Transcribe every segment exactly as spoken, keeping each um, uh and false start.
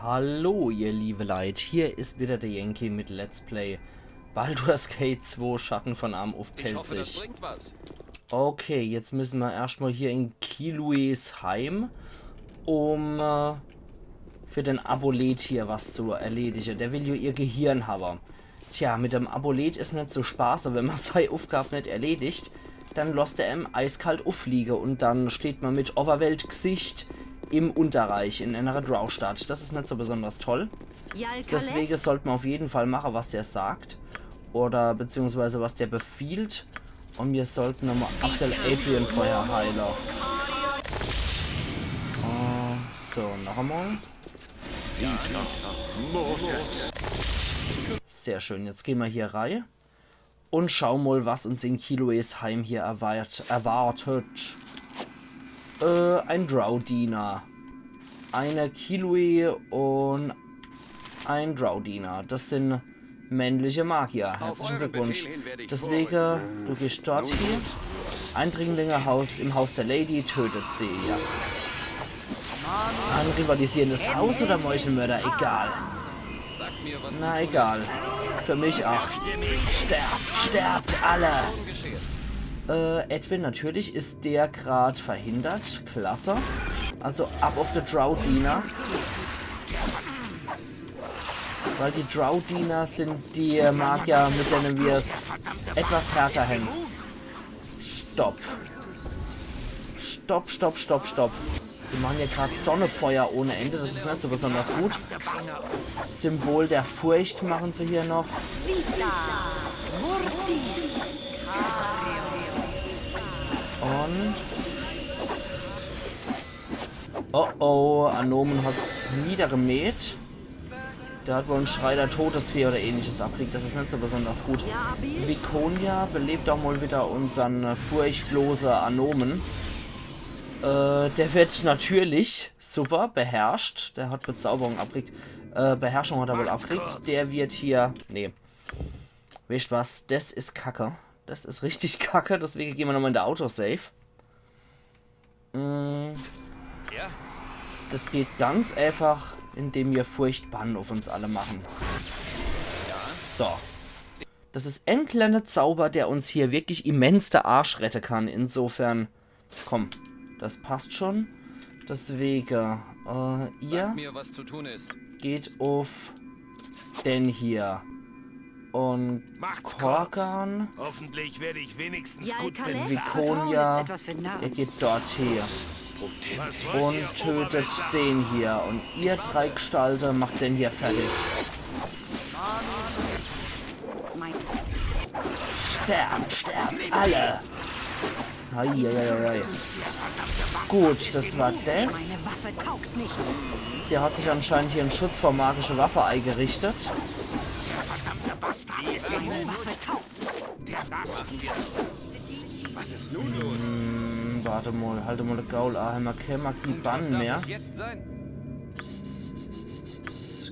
Hallo, ihr liebe Leit, hier is wieder der Yankee mit Let's Play Baldur's Gate zwei Schatten von Amn uff Pälzisch. Okay, jetzt müssen mer erscht mal hier in Kilues Heim, um äh, für den Abolet hier was zu erledige. Der will jo ihr Gehirn hawwe. Tja, mit dem Abolet is net so spaße, wenn mer sei Uffgab net erledigt, dann losst er em eiskalt uffliege und dann steht mer mit Oberweltgsicht im Unterreich in enere Drow-Stadt. Das is net so besonders toll. Deswege sollt mer auf jeden Fall mache, was der sagt. Oder beziehungsweise was der befiehlt. Und mir sollten nochmal Abdel Adrian vorher heile. Äh, so, noch einmal. Sehr schön, jetzt gehn mer hier rei und schauen mal, was uns in Kilues Heim hier erwart erwartet. Äh, ein Drow-Diener. Eine Kilue und ein Drow-Diener. Das sind männliche Magier. Herzlichen Glückwunsch. Deswege, du gehst dort hin. Eindringlinge Haus, im Haus der Lady, tötet sie. Ja. Ein rivalisierendes Haus oder Meuchelmörder? Egal. Na egal. Für mich auch. Sterbt, sterbt alle! Äh, Edwin, natürlich is der grad verhindert. Klasse. Also ab auf die Drow-Diener. Weil die Drow-Diener sind die Magier, mit denen wir's etwas härter hän. Stopp. Stopp, stopp, stopp, stopp. Die machen hier grad Sonnefeuer ohne Ende, das is net so besonders gut. Symbol der Furcht machen sie hier noch. Und oh oh, Anomen hat's niedergemäht. Der hat wohl en Schrei der Todesfee oder ähnliches abgekriegt. Das is net so besonders gut. Viconia belebt auch mal wieder unsern äh, furchtlose Anomen. Äh, der wird natürlich, super, beherrscht. Der hat Bezauberung abgekriegt. Äh, Beherrschung hat er wohl abgekriegt. Der wird hier, nee. Wisst was, das is kacke. Das is richtig kacke, deswege gehn mer nochmal in der Autosave. Mm. Das geht ganz einfach, indem mir Furcht Bann auf uns alle machen. So. Das is en kleiner Zauber, der uns hier wirklich immens de Arsch rette kann. Insofern, komm, das passt schon. Deswege, äh, ihr geht auf den hier. Und Korgan. Hoffentlich werde ich wenigstens gut bezahlt. Viconia, ihr geht dort her und tötet den hier. Und ihr drei Gestalte macht den hier fertig. Sterbt, sterbt alle! Eieieiei. Gut, das war das. Der hat sich anscheinend hier en Schutz vor magische Waffe eigerichtet. Hm, warte mal, halt mal de Gaul, ah, hämmer kee Magie Bann mehr.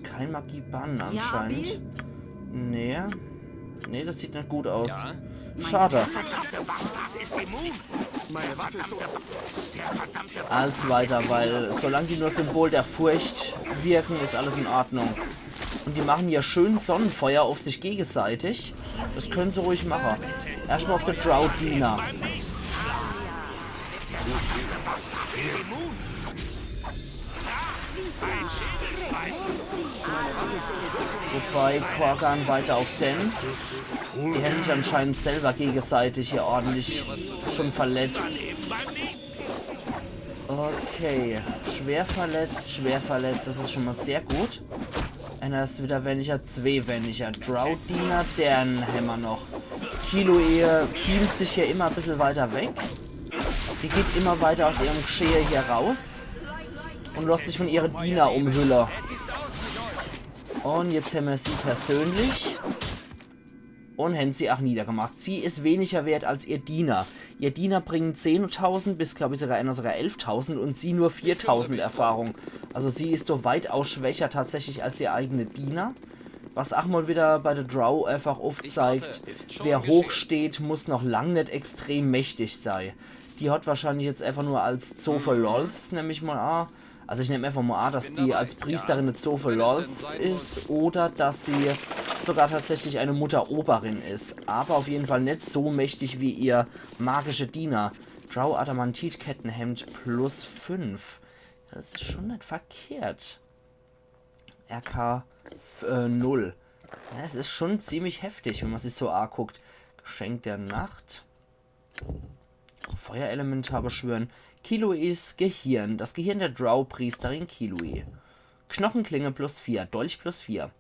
Kein Magie Bann anscheinend. Nee. Nee, das sieht net gut aus. Schade. Als weiter, weil solange die nur Symbol der Furcht wirken, is alles in Ordnung. Und die machen hier schön Sonnefeuer auf sich gegenseitig. Das können sie ruhig machen. Erstmal auf de Drow-Diener. Wobei Korgan weiter auf den. Die hätten sich anscheinend selber gegenseitig hier ordentlich schon verletzt. Okay, schwer verletzt, schwer verletzt, das is schon mal sehr gut. Einer is wieder weniger, zwee weniger. Drow-Diener, den hämmer noch. Kilue beamt sich hier immer e bissel weiter weg. Die geht immer weiter aus ihrem Gschehe hier raus und losst sich von ihre Diener umhülle. Und jetzt hämmer sie persönlich. Und hän sie auch niedergemacht. Sie is weniger wert als ihr Diener. Ihr Diener bringen zehntausend bis, glaub ich, sogar einer sogar elftausend und sie nur viertausend Erfahrung. Also sie is doch weitaus schwächer tatsächlich als ihr eigene Diener. Was auch mal wieder bei de Drow einfach uffzeigt, wer hoch steht, muss noch lang net extrem mächtig sei. Die hat wahrscheinlich jetzt einfach nur als Zofe Lolths, nemm ich mal an, Also ich nehm einfach mal an, dass die als Priesterin net so viel Lolz is oder dass sie sogar tatsächlich eine Mutter-Oberin is. Aber auf jeden Fall net so mächtig wie ihr magische Diener. Drow Adamantit Kettenhemd plus fünf. Das is schon net verkehrt. R K f-, äh, null. Ja, es is schon ziemlich heftig, wenn man sich so anguckt. Geschenk der Nacht. Feuerelementar beschwören. Kiluis Gehirn. Das Gehirn der Drow-Priesterin Kilui. Knochenklinge plus vier, Dolch plus vier.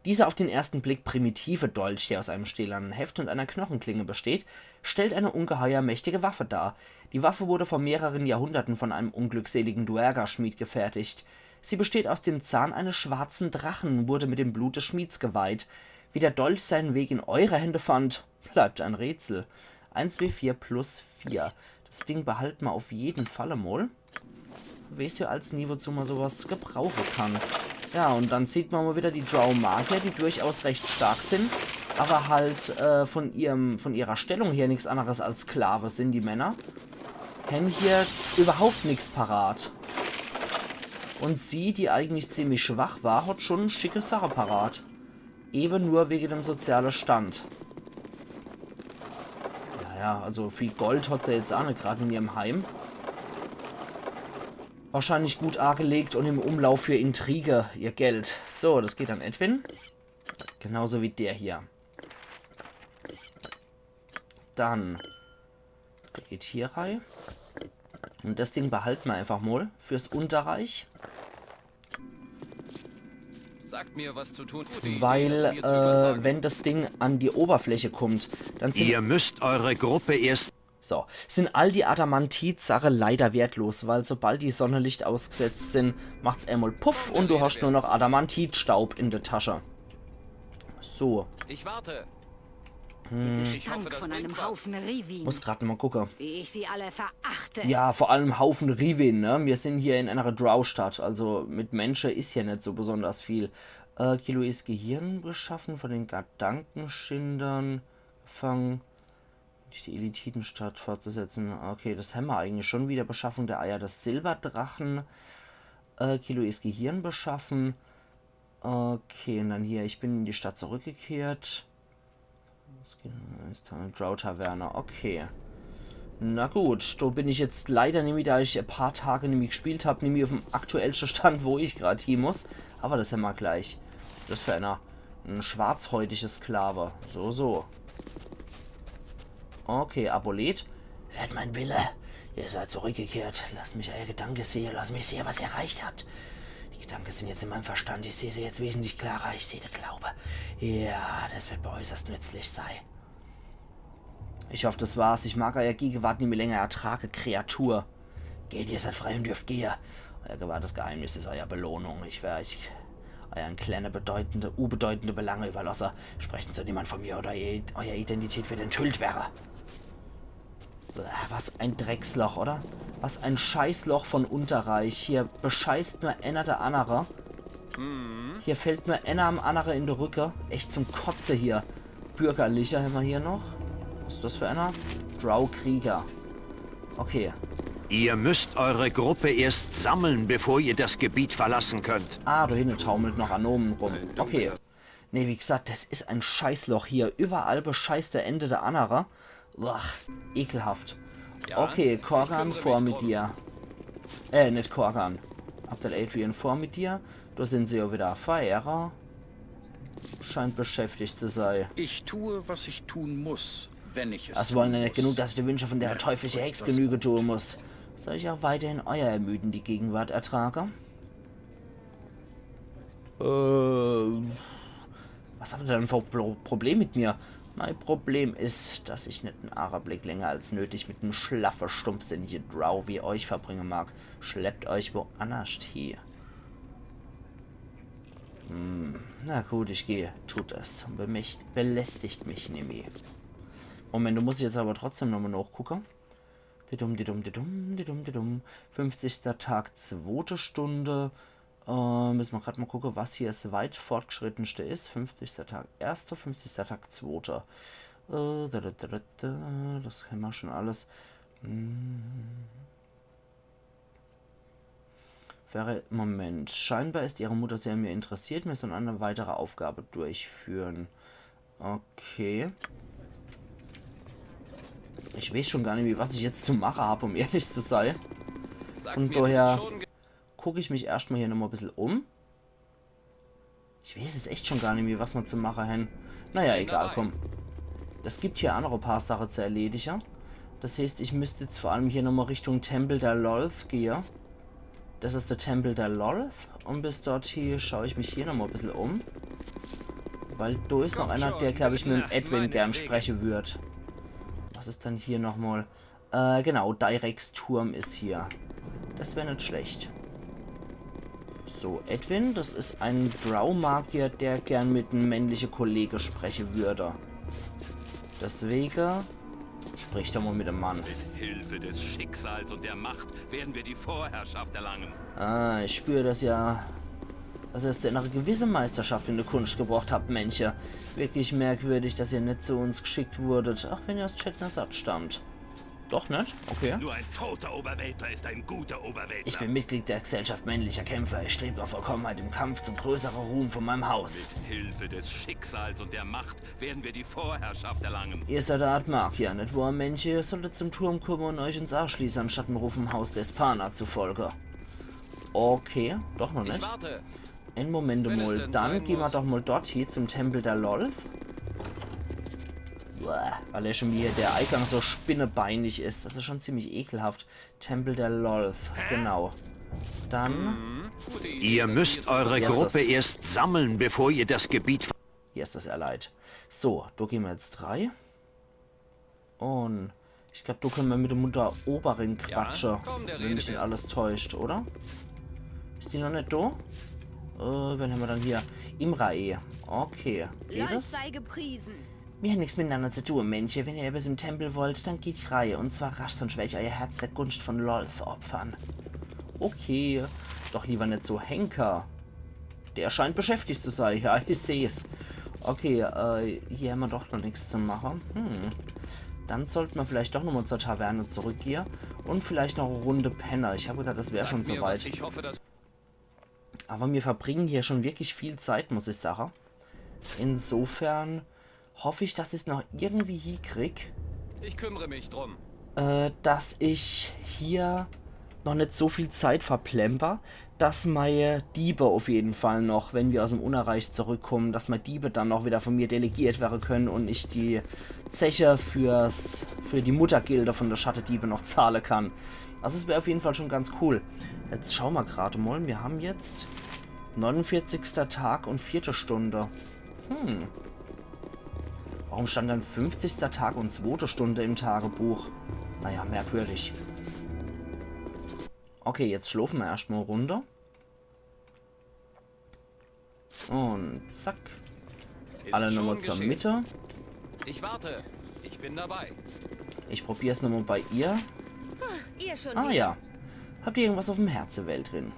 Dieser auf den ersten Blick primitive Dolch, der aus einem stählernen Heft und einer Knochenklinge besteht, stellt eine ungeheuer mächtige Waffe dar. Die Waffe wurde vor mehreren Jahrhunderten von einem unglückseligen Duergar-Schmied gefertigt. Sie besteht aus dem Zahn eines schwarzen Drachen und wurde mit dem Blut des Schmieds geweiht. Wie der Dolch seinen Weg in eure Hände fand, bleibt ein Rätsel. Eins W vier plus vier. Das Ding behalten mer auf jeden Fall emol. Weeß ja als nie, wozu man sowas gebrauchen kann. Ja, und dann sieht man mal wieder die Drow-Magier, die durchaus recht stark sind, aber halt äh, von ihrem, von ihrer Stellung her nichts anderes als Sklave sind, die Männer. Hän hier überhaupt nichts parat. Und sie, die eigentlich ziemlich schwach war, hat schon schicke Sache parat. Eben nur wegen dem sozialen Stand. Naja, also viel Gold hat sie jetzt auch nicht gerade in ihrem Heim. Wahrscheinlich gut angelegt und im Umlauf für Intrige ihr Geld. So, das geht an Edwin. Genauso wie der hier. Dann. Der geht hier rein. Und das Ding behalten wir einfach mal fürs Unterreich. Sagt mir, was zu tun. Weil, äh, wenn das Ding an die Oberfläche kommt, dann sind... Ihr müsst eure Gruppe erst So, sind all die Adamantit-Sache leider wertlos, weil sobald die Sonne Licht ausgesetzt sind, macht's einmal Puff und du hast nur noch Adamantit-Staub in der Tasche. So. Ich warte. Der Gestank von einem Haufen Rivin. Muss grad mal gucken. Wie ich sie alle verachte. Ja, vor allem Haufen Rivin, ne? Wir sind hier in einer Drow-Stadt, also mit Menschen ist hier nicht so besonders viel. Äh, Kiluis Gehirn beschaffen, von den Gedankenschindern gefangen. Nicht die Elititenstadt fortzusetzen. Okay, das haben wir eigentlich schon wieder. Beschaffung der Eier des Silberdrachen. Äh, Kiluis Gehirn beschaffen. Okay, und dann hier, ich bin in die Stadt zurückgekehrt. Drow Taverne, okay. Na gut, da bin ich jetzt leider nimmi, da ich ein paar Tage nimmi gespielt hab, nimmi auf dem aktuellsten Stand, wo ich grad hin muss. Aber das haben wir gleich. Das für einer. Ein schwarzhäutiger Sklave. So, so. Okay, Abolet. Hört mein Wille. Ihr seid zurückgekehrt. Lasst mich euer Gedanke sehen. Lasst mich sehen, was ihr erreicht habt. Die Gedanken sind jetzt in meinem Verstand. Ich sehe sie jetzt wesentlich klarer. Ich sehe den Glaube. Ja, das wird mir äußerst nützlich sein. Ich hoffe, das war's. Ich mag euer Gegenwart nie mehr länger ertragen, Kreatur. Geht, ihr seid frei und dürft gehen. Euer gewahrtes Geheimnis ist eure Belohnung. Ich werde euch euren kleinen, bedeutende, unbedeutende Belange überlassen. Sprechen zu niemand von mir oder ihr, eure Identität wird enthüllt werden. Bäh, was ein Drecksloch, oder? Was ein Scheißloch von Unterreich. Hier bescheißt nur einer der andere. Hier fällt nur einer am andere in die Rücke. Echt zum Kotze hier. Bürgerlicher haben wir hier noch. Was ist das für einer? Drow-Krieger. Okay. Ihr müsst eure Gruppe erst sammeln, bevor ihr das Gebiet verlassen könnt. Ah, da hinten taumelt noch Anomen rum. Okay. Nee, wie gesagt, das ist ein Scheißloch hier. Überall bescheißt der Ende der andere. Uah, ekelhaft. Okay, Korgan, vor mit dir. Äh, nicht Korgan. Abdel Adrian, vor mit dir. Da sind sie ja wieder. Fire scheint beschäftigt zu sein. Ich tue, was ich tun muss, wenn ich es Das tun wollen ja muss. nicht genug, dass ich der Wünsche von der teuflische Hex Genüge tun muss. Soll ich auch weiterhin euer ermüdende Gegenwart ertragen? Äh, was habt ihr denn für ein Pro Problem mit mir? Mein Problem ist, dass ich nicht einen Augenblick länger als nötig mit einem schlaffen, stumpfsinnigen Drow wie euch verbringen mag. Schleppt euch woanders hin. Hm, na gut, ich gehe. Tut es. Bemächt-, belästigt mich nimmi. Moment, du musst jetzt aber trotzdem nochmal nachgucken. Didum, didum, didum, didum, didum. Fünfzigster Tag, zweite Stunde. Äh, müssen wir grad mal gucken, was hier das weit fortgeschrittenste ist. Fünfzigster Tag, erster, fünfzigster Tag, zweiter. Äh, da, da, da, da, da. Das kennen wir schon alles. Hm. Wäre, Moment. Scheinbar ist ihre Mutter sehr an mir interessiert. Wir sollen eine weitere Aufgabe durchführen. Okay. Ich weiß schon gar nicht mehr, was ich jetzt zu machen hab, um ehrlich zu sein. Von daher guck ich mich erstmal hier nochmal ein bisschen um. Ich weiß es echt schon gar nicht mehr, was wir zu machen haben. Naja, egal, komm. Es gibt hier andere paar Sachen zu erledigen. Das heißt, ich müsste jetzt vor allem hier nochmal Richtung Tempel der Lolth gehen. Das ist der Tempel der Lolth. Und bis dorthin schaue ich mich hier nochmal ein bisschen um. Weil da ist noch einer, der, glaube ich, mit dem Edwin gern sprechen wird. Was ist denn hier nochmal? Äh, genau, Dyreks Turm ist hier. Das wäre nicht schlecht. So, Edwin, das ist ein Drow-Magier, der gern mit einem männlichen Kollege sprechen würde. Deswegen sprich doch mal mit dem Mann. Mit Hilfe des Schicksals und der Macht werden wir die Vorherrschaft erlangen. Ah, ich spüre, dass ihr, dass ihr es zu einer gewissen Meisterschaft in der Kunst gebracht habt, Mönche. Wirklich merkwürdig, dass ihr nicht zu uns geschickt wurdet, auch wenn ihr aus Chet Nasat stammt. Doch nicht? Okay. Nur ein toter Oberweltler ist ein guter Oberweltler. Ich bin Mitglied der Gesellschaft männlicher Kämpfer. Ich strebe nach Vollkommenheit im Kampf zum größeren Ruhm von meinem Haus. Mit Hilfe des Schicksals und der Macht werden wir die Vorherrschaft erlangen. Ihr seid eine Art Magier, nicht wahr, Mönche? Ihr solltet zum Turm kommen und euch uns anschließen, anstatt dem Ruf vom Haus Despana zu folgen. Okay, doch noch nicht. Warte. Ein Moment mal, dann gehen wir doch mal dort hier zum Tempel der Lolth. Boah, allein schon wie hier der Eingang so spinnebeinig ist. Das ist schon ziemlich ekelhaft. Tempel der Lolth, genau. Dann, Gute Idee. Ihr müsst eure Yes. Gruppe erst sammeln, bevor ihr das Gebiet ver- hier ist das Erleit. So, da gehen wir jetzt rein. Und ich glaube, da können wir mit der Mutter Oberin quatschen, Komm, der wenn mich nicht Rede alles täuscht, oder? Ist die noch nicht da? Äh, wen haben wir dann hier? Imrae. Okay, geht Lolth das? Sei gepriesen. Wir haben nichts miteinander zu tun, Mönche. Wenn ihr etwas im Tempel wollt, dann geht rein. Und zwar rasch, sonst werde ich euer Herz der Gunst von Lolth opfern. Okay, doch lieber nicht so, Henker. Der scheint beschäftigt zu sein. Ja, ich sehe es. Okay, äh, hier haben wir doch noch nichts zu machen. Hm. Dann sollten wir vielleicht doch nochmal zur Taverne zurückgehen. Und vielleicht noch eine Runde penne. Ich habe gedacht, das wäre schon Mir so was, weit. Ich hoffe, dass Aber wir verbringen hier schon wirklich viel Zeit, muss ich sagen. Insofern hoffe ich, dass ich es noch irgendwie hinkrieg, ich kümmere mich drum. äh, dass ich hier noch nicht so viel Zeit verplemper, dass meine Diebe auf jeden Fall noch, wenn wir aus dem Unnerreich zurückkommen, dass meine Diebe dann noch wieder von mir delegiert werden können und ich die Zeche fürs, für die Muttergilde von der Schattediebe noch zahlen kann. Also es wäre auf jeden Fall schon ganz cool. Jetzt schauen wir gerade mal. Wir haben jetzt neunundvierzigster Tag und vierte Stunde. Hm. Warum stand dann fünfzigster Tag und zweite Stunde im Tagebuch? Naja, merkwürdig. Okay, jetzt schlafen wir erstmal runter. Und zack. Alle nochmal zur Mitte. Ich warte. Ich bin dabei. Ich probiere es nochmal bei ihr. Ihr schon Ah wieder? Ja. Habt ihr irgendwas auf dem Herzen, Veldrin?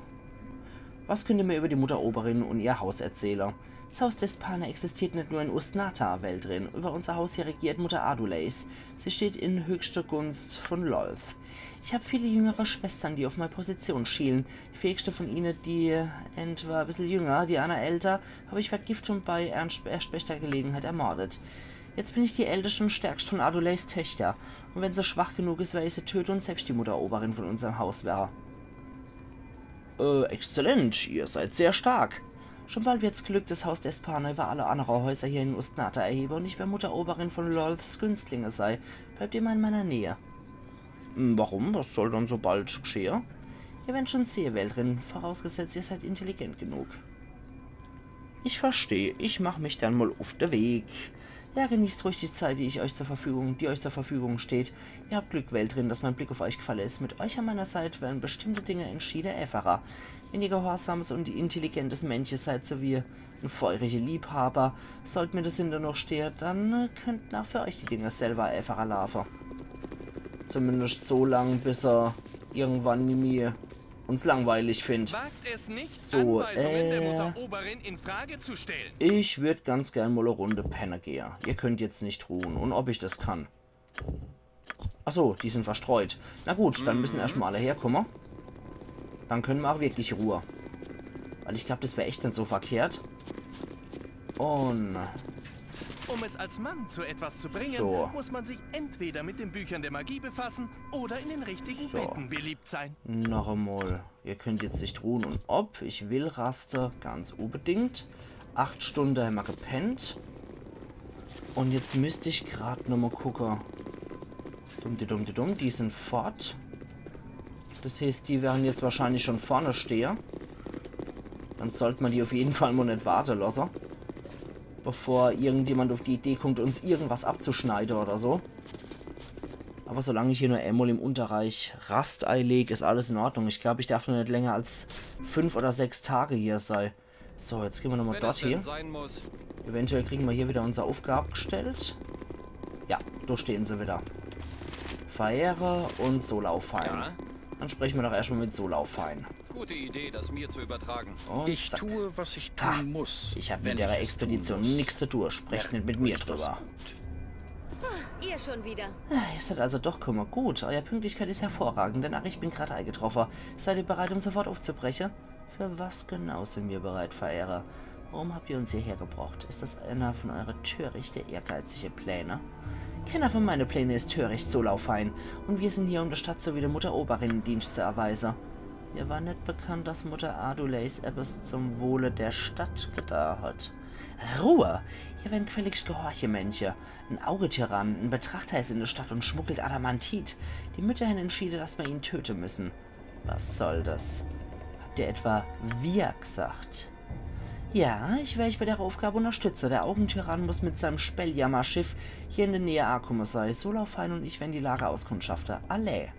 Was könnt ihr mir über die Mutter Oberin und ihr Haus erzählen? Das Haus Despana existiert nicht nur in Ustnata, Veldrin. Über unser Haus hier regiert Mutter Adulace. Sie steht in höchster Gunst von Lolth. Ich habe viele jüngere Schwestern, die auf meine Position schielen. Die fähigste von ihnen, die etwa ein bisschen jünger, die andere älter, habe ich vergiftet und bei erst-, erstbester Gelegenheit ermordet. Jetzt bin ich die älteste und stärkste von Adulace Töchter. Und wenn sie schwach genug ist, werde ich sie töten und selbst die Mutter Oberin von unserem Haus werden. Äh, exzellent, ihr seid sehr stark. Schon bald wird es Glück das Haus Despana über alle anderen Häuser hier in Ustnata erheben und ich werde Mutter Oberin von Lolths Günstlinge sein. Bleibt immer in meiner Nähe. Hm, warum? Was soll dann so bald geschehen? Ihr werdet schon sehen, Veldrin, vorausgesetzt, ihr seid intelligent genug. Ich verstehe. Ich mache mich dann mal auf den Weg. Ja, genießt ruhig die Zeit, die ich euch zur Verfügung, die euch zur Verfügung steht. Ihr habt Glück, Veldrin, dass mein Blick auf euch gefallen ist. Mit euch an meiner Seite werden bestimmte Dinge entschieden einfacher. Wenn ihr gehorsames und intelligentes Männche seid, sowie ein feuriger Liebhaber, sollte mir das hinter noch stehen, dann äh, könnten auch für euch die Dinge selber einfacher laufen. Zumindest so lang, bis er irgendwann nimmi uns langweilig findet. Wagt es nicht, So, Anweisungen der äh, Mutter Oberin in Frage zu stellen. Ich würde ganz gern mal eine Runde penne gehen. Ihr könnt jetzt nicht ruhen. Und ob ich das kann. Achso, die sind verstreut. Na gut, dann müssen erstmal alle herkommen. Dann könne mer auch wirklich Ruhe. Weil ich glaub, das wär echt net so verkehrt. Und Um es als Mann zu etwas zu bringen, So. muss man sich entweder mit den Büchern der Magie befassen oder in den richtigen So. Betten beliebt sein. Noch emol. Ihr könnt jetzt nicht ruhen und ob. Ich will raste, ganz unbedingt. Acht Stunde hämmer gepennt. Und jetzt müsst ich grad nochmal gucke. Dumm, die dumm, die dumm, die sind fort. Das heißt, die werden jetzt wahrscheinlich schon vorne stehe. Dann sollt man die auf jeden Fall mal net warte lasse. Bevor irgendjemand auf die Idee kommt, uns irgendwas abzuschneide oder so. Aber solange ich hier nur einmal im Unterreich Rast eileg, is alles in Ordnung. Ich glaub, ich darf nur net länger als fünf oder sechs Tage hier sei. So, jetzt gehen wir nochmal Wenn dort es denn hier. Sein muss. Eventuell kriegen wir hier wieder unsere Aufgabe gestellt. Ja, da stehen sie wieder. Verehrer und Solaufein. Ja? Dann sprechen wir doch erstmal mit Solaufein. Gute Idee, das mir zu übertragen. Und Ich zack. tue, was ich Ha, tun muss. ich hab wenn mit der ich es Expedition tun muss. nichts zu tun. Sprecht nicht mit mir Merkt euch das drüber. gut. Ihr schon wieder. Ah, ihr seid also doch kummer. Gut, eure Pünktlichkeit ist hervorragend, denn auch ich bin gerade eingetroffen. Seid ihr bereit, um sofort aufzubrechen? Für was genau sind wir bereit, Verehrer? Warum habt ihr uns hierher gebracht? Ist das einer von eure törichte, ehrgeizige Pläne? Keiner von meine Pläne ist töricht, Solaufein. Und wir sind hier, um der Stadt sowie der Mutter Oberin Dienst zu erweisen. Mir war nicht bekannt, dass Mutter Adulace etwas zum Wohle der Stadt getan hat. Ruhe! Ihr werdet gefälligst gehorchen, Mönche. Ein Augetyrann, ein Betrachter ist in der Stadt und schmuggelt Adamantit. Die Mütter haben entschieden, dass wir ihn töten müssen. Was soll das? Habt ihr etwa wir gesagt? Ja, ich werde euch bei der Aufgabe unterstützen. Der Augentyrann muss mit seinem Spelljammer-Schiff hier in der Nähe angekommen sein. Solaufein und ich werden die Lage auskundschaften. Alle.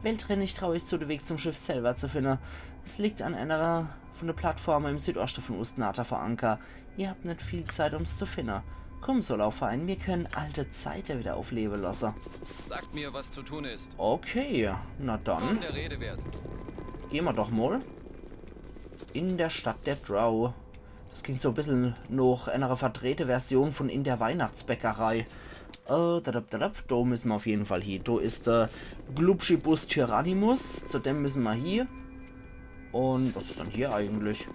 Weltrin, ich traue euch zu, den Weg zum Schiff selber zu finden. Es liegt an einer von der Plattform im Südosten von Ustnata vor Anker. Ihr habt nicht viel Zeit, um's zu finden. Komm, Solaufein, wir können alte Zeiten wieder aufleben lassen. Sagt mir, was zu tun ist. Okay, na dann. Kaum der Rede wert. Gehen wir doch mal. In der Stadt der Drow. Das klingt so ein bisschen nach einer verdrehten Version von In der Weihnachtsbäckerei. Äh, da, da, da, da, da müssen wir auf jeden Fall hier. Da ist der Glubschibus Tyrannimus. Zu dem müssen wir hier. Und was ist dann hier eigentlich?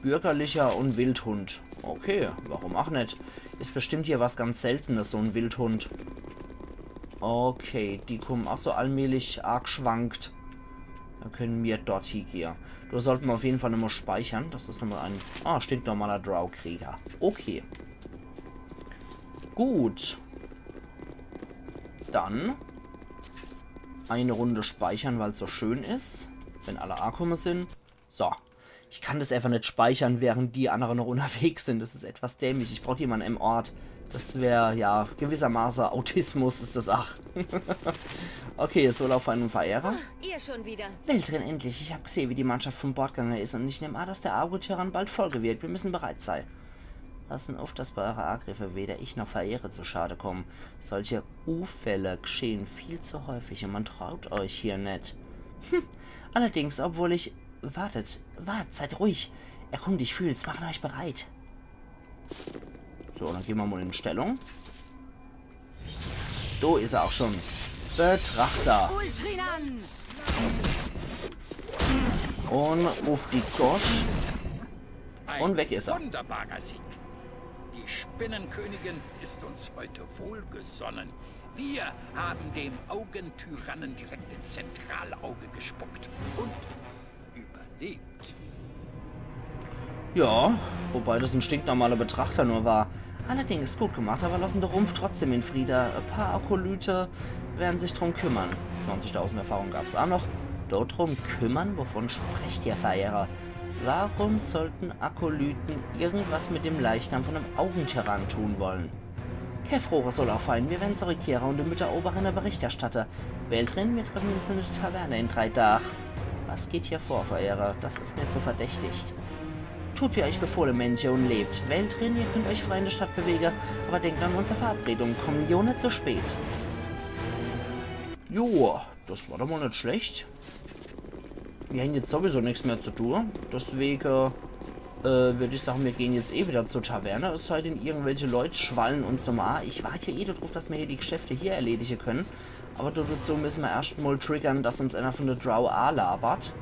Bürgerlicher und Wildhund. Okay, warum auch nicht? Ist bestimmt hier was ganz Seltenes, so ein Wildhund. Okay, die kommen auch so allmählich arg schwankt. Dann können wir dort hingehen. Da sollten wir auf jeden Fall nochmal speichern. Das ist nochmal ein, ah, stinknormaler Drow-Krieger. Okay. Gut. Dann eine Runde speichern, weil's so schön ist. Wenn alle angekommen sind. So. Ich kann das einfach nicht speichern, während die anderen noch unterwegs sind. Das ist etwas dämlich. Ich brauch jemanden im Ort. Das wär ja gewissermaßen Autismus, ist das, ach. Okay, Solaufein und Verehrer. Ihr schon wieder. Weltrin, endlich. Ich hab gesehen, wie die Mannschaft von Bord gegangen ist und ich nehme an, dass der Augetyrann bald folgen wird. Wir müssen bereit sein. Passen auf, dass bei euren Angriffen weder ich noch Verehrer zu Schade kommen. Solche Unfälle geschehen viel zu häufig und man traut euch hier nicht. Hm. Allerdings, obwohl ich... Wartet, wart, seid ruhig. Erkundigt, fühlt, macht euch bereit. So, dann gehen wir mal in Stellung. Da ist er auch schon. Betrachter. Ultrinan! Und auf die Gosch. Ein Und weg ist er. Wunderbarer Sieg. Die Spinnenkönigin ist uns heute wohlgesonnen. Wir haben dem Augentyrannen direkt ins Zentralauge gespuckt und überlebt. Ja, wobei das ein stinknormaler Betrachter nur war. Allerdings gut gemacht, aber lassen den Rumpf trotzdem in Friede. Ein paar Akolyte werden sich drum kümmern. Zwanzigtausend Erfahrung gab's auch noch. Dort drum kümmern? Wovon sprecht ihr, Verehrer? Warum sollten Akolyten irgendwas mit dem Leichnam von einem Augentyrann tun wollen? Kefrore soll aufheilen, wir werden zurückkehren und der Mütter Oberin Bericht erstatten. Weltrin, wir treffen uns in der Taverne in drei Tagen. Was geht hier vor, Verehrer? Das ist mir zu verdächtig. Tut, wie euch befohlen, Mönche, und lebt. Weltrin, ihr könnt euch frei in der Stadt bewegen, aber denkt an unsere Verabredung. Kommen ja nicht zu spät. Jo, das war doch mal nicht schlecht. Wir haben jetzt sowieso nichts mehr zu tun, deswegen äh, würd ich sage, mir gehn jetzt eh wieder zur Taverne. Es sei denn, irgendwelche Leut schwallen uns nochmal an. Ich wart ja eh druff, dass mir hier die Geschäfte hier erledige können. Aber do, dozu müsse mir erscht mal triggern, dass uns einer von de Drow anlabert.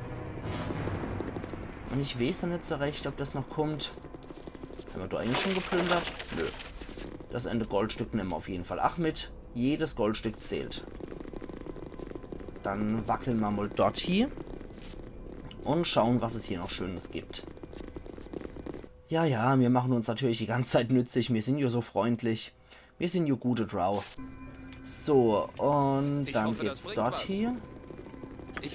Und ich weeß ja net so recht, ob das noch kommt. Hämmer do eigentlich schon geplündert? Nö. Das ene Goldstück nemme mer auf jeden Fall ach mit. Jedes Goldstück zählt. Dann wackeln mer mal dort hie und schauen, was es hier noch Schönes gibt. Ja, ja, mir machen uns natürlich die ganze Zeit nützlich. Mir sind ja so freundlich. Mir sind ja gute Drow. So, und dann geht's dort hie.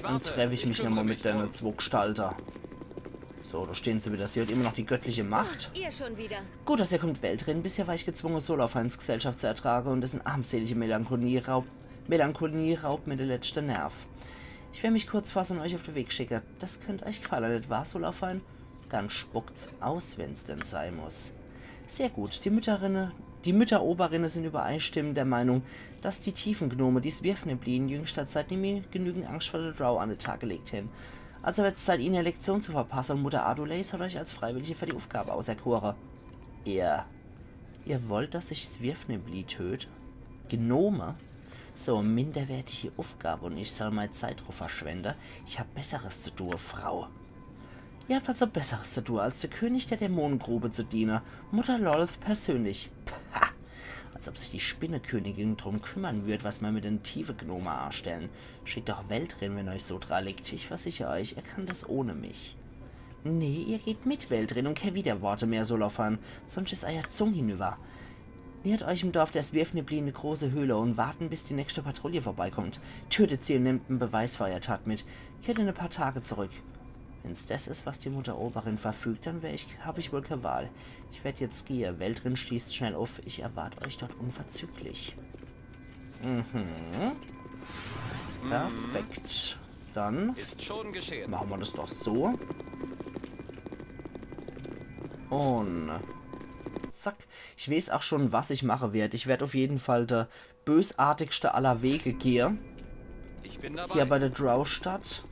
Dann treff ich mich nochmal mit denne Zwogestalter. So, da stehen sie wieder. Sie hat immer noch die göttliche Macht. Ihr schon wieder. Gut, dass ihr kommt, Veldrin. Bisher war ich gezwungen, Solarfines Gesellschaft zu ertragen, und dessen armselige Melancholie raubt, Melancholie raubt mir de letzte Nerv. Ich will mich kurz fassen und euch auf den Weg schicken. Das könnt euch gefallen, nicht wahr, Solarfine? Dann spuckt's aus, wenn's denn sein muss. Sehr gut. Die Mütterinnen, die Mütteroberinnen sind übereinstimmend der Meinung, dass die Tiefengnome, die Svirfneblin, in jüngster Zeit nie mehr genügend Angst vor de Drow an den Tag gelegt hätten. Also wird's Zeit, ihnen eine Lektion zu verpassen, und Mutter Adulace hat euch als Freiwillige für die Aufgabe auserkoren. Ihr, ihr wollt, dass ich Svirfnebli töte? Gnome? So e minderwertige Aufgabe und ich soll meine Zeit drauf verschwenden? Ich hab Besseres zu tun, Frau. Ihr habt also Besseres zu tun, als de König der Dämonengrube zu dienen. Mutter Lolth persönlich. Pah! Als ob sich die Spinnekönigin drum kümmern würd, was mir mit den Tiefengnome anstellen. Schickt doch Veldrin, wenn euch so dran liegt. Ich versichere euch, er kann das ohne mich. Nee, ihr geht mit Veldrin und kee Widerworte mehr, Solarfine. Sonst is euer Zung hinüber. Nähert euch im Dorf der Svirfnebli e große Höhle und warten, bis die nächste Patrouille vorbeikommt. Tötet sie und nehmt en Beweis für euer Tat mit. Kehrt in e paar Tage zurück. Wenn's das is, was die Mutteroberin verfügt, dann wär ich, hab ich wohl kee Wahl. Ich werd jetzt gehe. Veldrin schließt schnell auf. Ich erwart euch dort unverzüglich. Mhm. Perfekt. Dann machen wir das doch so. Und zack. Ich weiß auch schon, was ich machen werd. Ich werd auf jeden Fall der bösartigste aller Wege gehe. Hier bei der Drow-Stadt.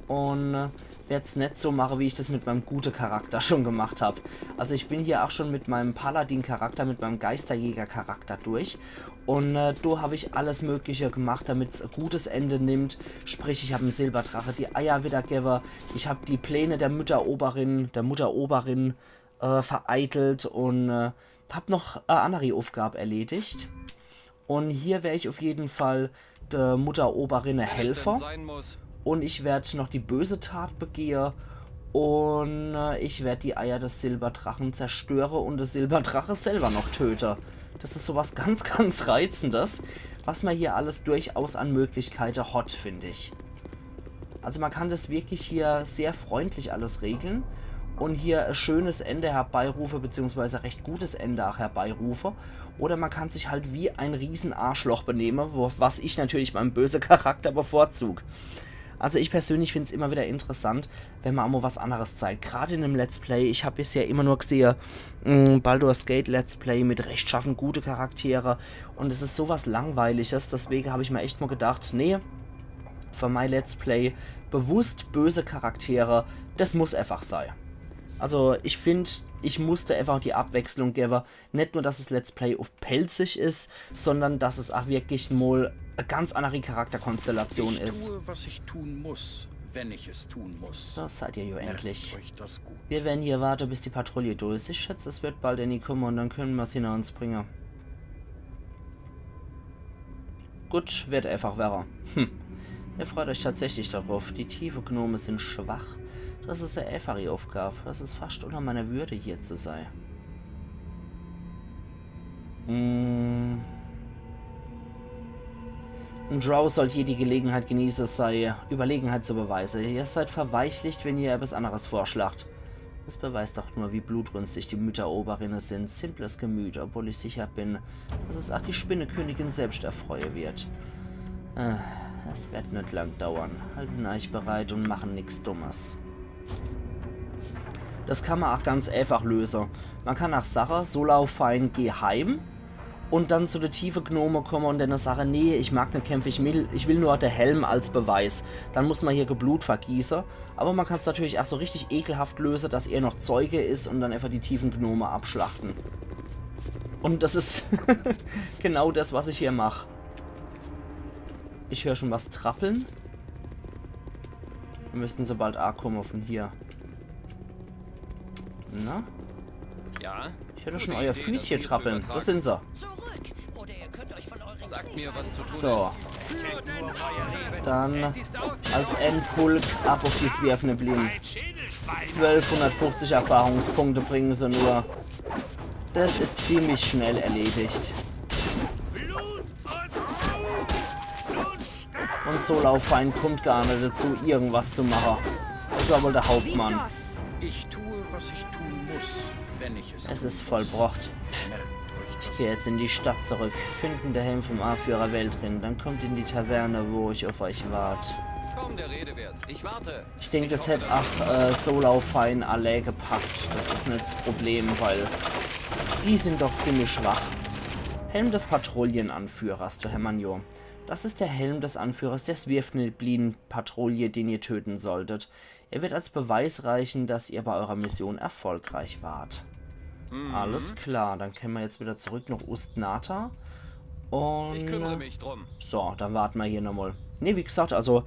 Und äh, werd's net so machen, wie ich das mit meinem gute Charakter schon gemacht hab. Also ich bin hier auch schon mit meinem Paladin-Charakter, mit meinem Geisterjäger-Charakter durch. Und äh, do hab ich alles Mögliche gemacht, damit's e gutes Ende nimmt. Sprich, ich hab em Silberdrache die Eier wiedergewwe. Ich hab die Pläne der Mutteroberin, der Mutteroberin äh, vereitelt und äh, hab noch e andere Aufgab erledigt. Und hier wär ich auf jeden Fall der Mutteroberin helfe. Und ich werd noch die böse Tat begehe. Und äh, ich werd die Eier des Silberdrachen zerstöre und de Silberdrache selber noch töte. Das is so was ganz, ganz Reizendes, was man hier alles durchaus an Möglichkeite hot, find ich. Also man kann das wirklich hier sehr freundlich alles regeln und hier e schönes Ende herbeirufe, beziehungsweise recht gutes Ende auch herbeirufe. Oder man kann sich halt wie ein Riesenarschloch benehme, wo, was ich natürlich meinem böse Charakter bevorzug. Also ich persönlich find's immer wieder interessant, wenn man auch mal was anderes zeigt. Gerade in einem Let's Play, ich hab bisher immer nur gesehe, mm, Baldur's Gate Let's Play mit rechtschaffen gute Charaktere. Und es is so was Langweiliges, deswegen hab ich mir echt mal gedacht, nee, für mein Let's Play bewusst böse Charaktere, das muss einfach sei. Also ich find, ich musste einfach die Abwechslung gewwe. Net nur, dass es Let's Play auf Pälzisch is, sondern dass es auch wirklich mal e ganz andere Charakterkonstellation is. Ich tue, was ich tun muss, wenn ich es tun muss. Da seid ihr ja endlich. Merkt euch das gut. Wir werden hier warte, bis die Patrouille durch is. Ich schätze, es wird bald eine kommen und dann können mer's hinter uns bringen. Gut, wird einfach werre. Hm. Ihr freut euch tatsächlich darauf. Die Tiefengnome sind schwach. Das is e einfache Aufgab. Es is fast unter meiner Würde, hier zu sei. Mm. En Drow sollt jede Gelegenheit genieße, sei Überlegenheit zu beweise. Ihr seid verweichlicht, wenn ihr etwas anderes vorschlagt. Das beweist doch nur, wie blutrünstig die Mütteroberinne sind. Simples Gemüt, obwohl ich sicher bin, dass es auch die Spinnekönigin selbst erfreue wird. Äh, es wird net lang dauern. Halten euch bereit und machen nix Dummes. Das kann man auch ganz einfach löse. Man kann auch sache, Solarfine, geh heim. und dann zu de tiefe Gnome komme und denne sage: „Nee, ich mag net kämpfe, ich will, ich will nur de Helm als Beweis.“ Dann muss ma hier Geblut vergieße. Aber ma kann's natürlich ach so richtig ekelhaft löse, dass er noch Zeuge is und dann einfach die tiefen Gnome abschlachten. Und das is genau das, was ich hier mach. Ich hör schon was trappeln. Wir müssten so bald aakomme von hier. Na? Ja? Ich hör doch schon euer Füßche trappeln. Wo sind se? Zurück! Oder ihr könnt euch von euren Sagt mir, was zu tun So. Dann als Endpulk ab auf die Svirfneblin. Zwölfhundertfünfzig Erfahrungspunkte bringen se nur. Das is ziemlich schnell erledigt. Und Solaufheim kommt gar net dazu, irgendwas zu mache. Das war wohl der Hauptmann. Ich tue, was ich tun muss, wenn ich es Es is vollbrocht. Ich geh jetzt in die Stadt zurück. Finden de Helm vom Aaführer Veldrin. Dann kommt in die Taverne, wo ich auf euch wart. Kaum der Rede wert. Ich warte. Ich denk, das hätt ach äh, Solaufheim allee gepackt. Das is net das Problem, weil die sind doch ziemlich schwach. Helm des Patrouillenanführers, du Hermann, jo. Das ist der Helm des Anführers der Svirfneblin-Patrouille, den ihr töten solltet. Er wird als Beweis reichen, dass ihr bei eurer Mission erfolgreich wart. Alles klar, dann können wir jetzt wieder zurück nach Ust Nata. Und Ich kümmere mich drum. So, dann warten wir hier nochmal. Nee, wie gesagt, also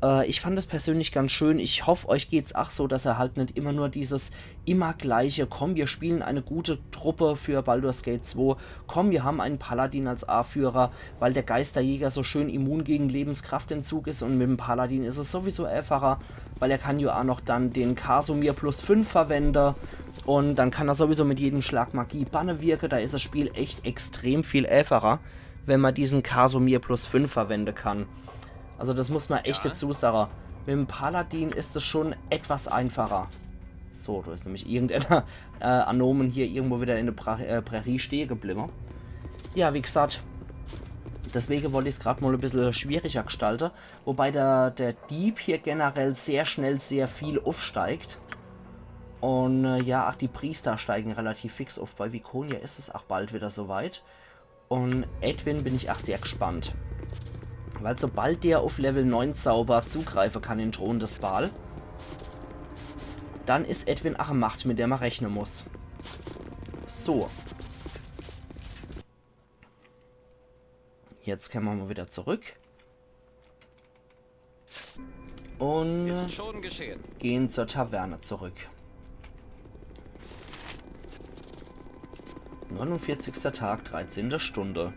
äh, ich fand es persönlich ganz schön. Ich hoff, euch geht's ach so, dass er halt net immer nur dieses immer gleiche, „Komm, wir spielen eine gute Truppe für Baldur's Gate zwei. Komm, wir haben einen Paladin als Aaführer“, weil der Geisterjäger so schön immun gegen Lebenskraftentzug is und mit dem Paladin is es sowieso einfacher, weil er kann ja auch noch dann den Kasomir plus fünf verwende und dann kann er sowieso mit jedem Schlag Magie banne wirke. Da is das Spiel echt extrem viel einfacher, wenn man diesen Kasomir plus fünf verwende kann. Also das muss man echt dazu sagen. Mit dem Paladin is es schon etwas einfacher. So, da is nämlich irgendeiner äh, Anomen hier irgendwo wieder in der pra äh, Prärie stehe geblieben. Ja, wie gesagt, deswegen wollte ich's grad mal ein bisschen schwieriger gestalte. Wobei der, der Dieb hier generell sehr schnell sehr viel aufsteigt. Und äh, ja, ach, die Priester steigen relativ fix auf. Bei Viconia is es ach bald wieder soweit. Und Edwin bin ich ach sehr gespannt. Weil sobald der auf Level neun Zauber zugreifen kann in Thron des Bhaal, dann is Edwin ach e Macht, mit der man rechnen muss. So. Jetzt können wir mal wieder zurück. Und Ist schon geschehen. gehen zur Taverne zurück. Neunundvierzigster Tag, dreizehnte Stunde.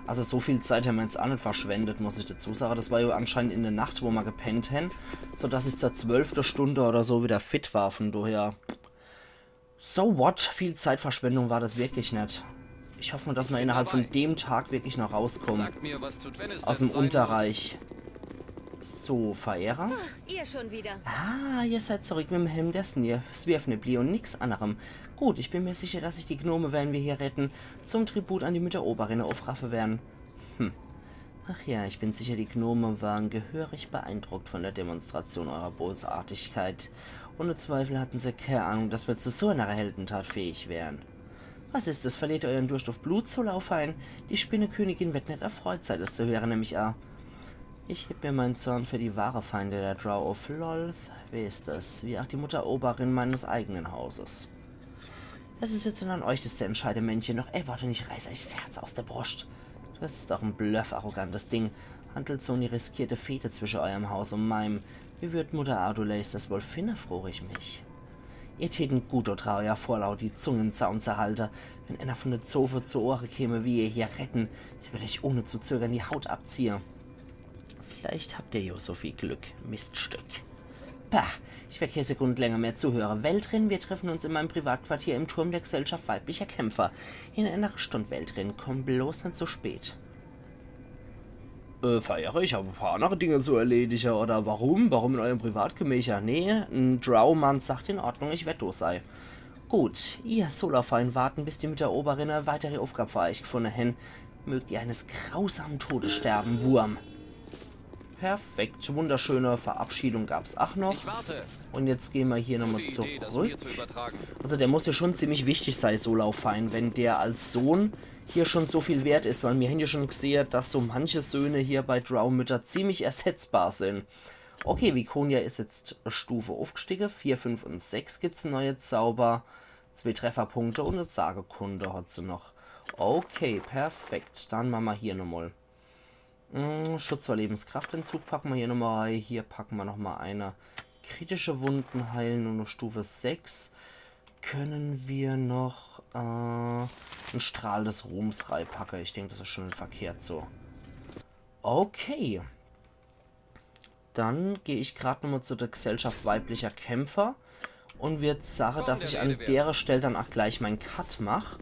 Also so viel Zeit haben wir jetzt auch nicht verschwendet, muss ich dazu sagen. Das war ja anscheinend in der Nacht, wo wir gepennt haben, sodass ich zur zwölften Stunde oder so wieder fit war. Von daher, so what? Viel Zeitverschwendung war das wirklich nicht. Ich hoffe nur, dass wir innerhalb von dem Tag wirklich noch rauskommen. Sagt mir, was zu tun ist. Aus dem Dann sei Unterreich. So, Verehrer? Ihr schon wieder. Ah, ihr seid zurück mit dem Helm der Snief- Svirfnebli und nix anderem. Gut, ich bin mir sicher, dass sich die Gnome, wenn wir hier retten, zum Tribut an die Mütter Oberin aufraffen werden. Hm. Ach ja, ich bin sicher, die Gnome waren gehörig beeindruckt von der Demonstration eurer Bosartigkeit. Ohne Zweifel hatten sie keine Ahnung, dass wir zu so einer Heldentat fähig wären. Was ist es? Verliert ihr euren Durst auf Blut, Solaufheim? Die Spinnekönigin wird nicht erfreut sein, das zu hören, nehme ich an. Ich heb mir meinen Zorn für die wahre Feinde der Drow auf, Lolth. Wie ist das? Wie auch die Mutter Oberin meines eigenen Hauses. Es ist jetzt nun an euch, das zu entscheiden, Männchen. Doch, ey, warte, ich reiß euch das Herz aus der Brust. Das ist doch ein Bluff, arrogantes Ding. Handelt so und ihr riskiert die Fehde zwischen eurem Haus und meinem. Wie wird Mutter Adulace das wohl finden, frage ich mich. Ihr täten gut, o Drow, euch vorlaut die Zunge im Zaum zu halten. Wenn einer von der Zofe zu Ohren käme, wie ihr hier retten, sie würde euch ohne zu zögern die Haut abziehen. Vielleicht habt ihr ja so viel Glück, Miststück. Pah, ich will keine Sekunde länger mehr zuhören. Veldrin, wir treffen uns in meinem Privatquartier im Turm der Gesellschaft weiblicher Kämpfer. In einer Stunde, Veldrin, komm bloß nicht zu spät. Äh, Verehrer, ich habe ein paar andere Dinge zu erledigen, oder warum? Warum in eurem Privatgemächer? Nee, ein Drow-Mann sagt in Ordnung, ich werd do sei. Gut, ihr Solaufheim warten, bis die Mütter Oberin weitere Aufgabe für euch gefunden haben. Mögt ihr eines grausamen Todes sterben, Wurm. Perfekt, wunderschöne Verabschiedung gab's ach noch. Ich warte. Und jetzt gehen wir hier nochmal Gute Idee, das mir zurück. Zu übertragen. Also der muss ja schon ziemlich wichtig sein, Solau Fein, wenn der als Sohn hier schon so viel wert is, weil mir haben ja schon gesehen, dass so manche Söhne hier bei Drow-Mütter ziemlich ersetzbar sind. Okay, Viconia is jetzt Stufe aufgestiegen. Vier, fünf und sechs gibt's neue Zauber. Zwei Trefferpunkte und eine Sagekunde hat sie noch. Okay, perfekt. Dann machen wir hier nochmal. Mm, Schutz vor Lebenskraftentzug packen wir hier nochmal rein. Hier packen wir nochmal eine kritische Wunden heilen und auf Stufe sechs können wir noch äh, einen Strahl des Ruhms reinpacken. Ich denke, das ist schon nicht verkehrt so. Okay. Dann gehe ich gerade nochmal zu der Gesellschaft weiblicher Kämpfer und würd sagen, dass ich an dere Stelle dann auch gleich mein Cut mach.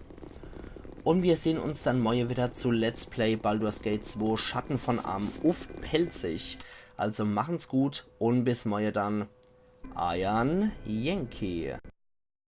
Und wir sehen uns dann morgen wieder zu Let's Play Baldur's Gate zwei Schatten von Amn uff Pälzisch. Also machen's gut und bis morgen dann. Eiern Yankee.